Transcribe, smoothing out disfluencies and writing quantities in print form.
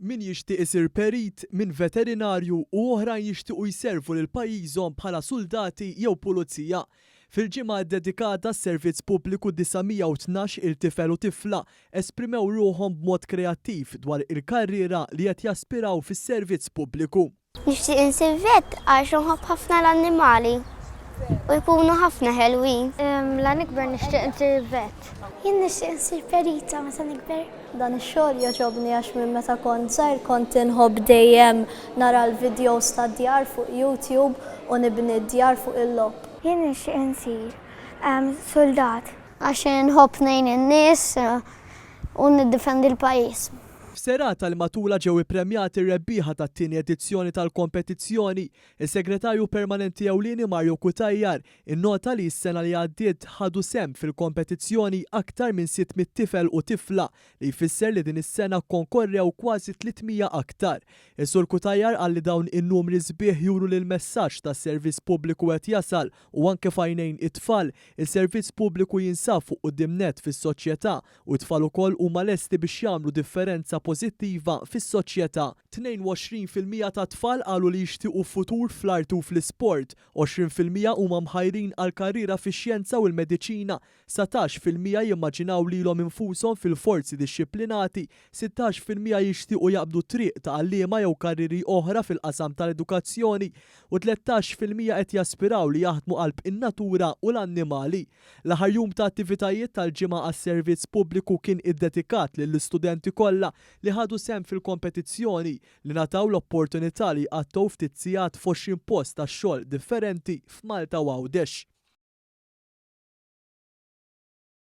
Min jixtieq isir perit, min veterinarju u oħrajn jixtiequ jservu lil pajjiżhom bħala suldati jew pulizija. Fil-ġimgħa ddedikata għas-servizz pubbliku 912 il tifel u tifla esprimew ruħhom b'mod kreattiv dwar il-karriera li qed jaspiraw fis-servizz pubbliku. Nixtieq insir vet għax inħobb ħafna l-annimali u jkunu ħafna ħelwin. La nikber nixtieq insir vet. Jien nixtieq insir perita meta nikber. Dan ix-xogħol jogħġobni għax minn meta kont żgħir kont inħobb dejjem nara l-videos tad-djar fuq YouTube u nibni d-djar fuq il-logħob. Jien nixtieq insir suldat. Għax inħobb ngħin in-nies u niddefendi l-pajjiż. F'serata li matulha ġew ippremjati r-rebbieħa tat-tieni edizzjoni tal-kompetizzjoni, is-Segretarju Permanenti Ewlieni Mario Cutajar innota li s-sena li għaddiet ħadu sehem fil-kompetizzjoni aktar minn 600 tifel u tifla li jfisser li din is-sena kkonkorrew kważi 300 aktar. Is-Sur Cutajar qal li dawn in-numri sbieħ juru li l-messaġġ tas-servizz pubbliku qed jasal u anke f'għajnejn it-tfal, is-servizz pubbliku jinsab fuq quddiem nett fis-soċjetà U t-tfal ukoll huma lesti biex jagħmlu differenza pożittiva fis-soċjetà. 22% tat-tfal qalu li jixtiequ futur fl-arti u fl-isport, 20% huma mħajrin għal karriera fix-xjenza u l-mediċina, 19% jimmaġinaw lilhom infushom fil-forzi dixxiplinati, 16% jixtiequ jaqbdu t-triq ta' għalliema jew karrieri oħra fil-qasam tal-edukazzjoni u 13% qed jaspiraw li jaħdmu qalb in-natura u l-annimali. L-aħħar jum ta' attivitajiet tal-Ġimgħa għas-Servizz Pubbliku kien iddedikat lill-istudenti kollha li ħadu sehem fil-kompetizzjoni, li ngħataw l-opportunità li jqattgħu ftit sigħat f'20 post tax-xogħol differenti f'Malta u Għawdex.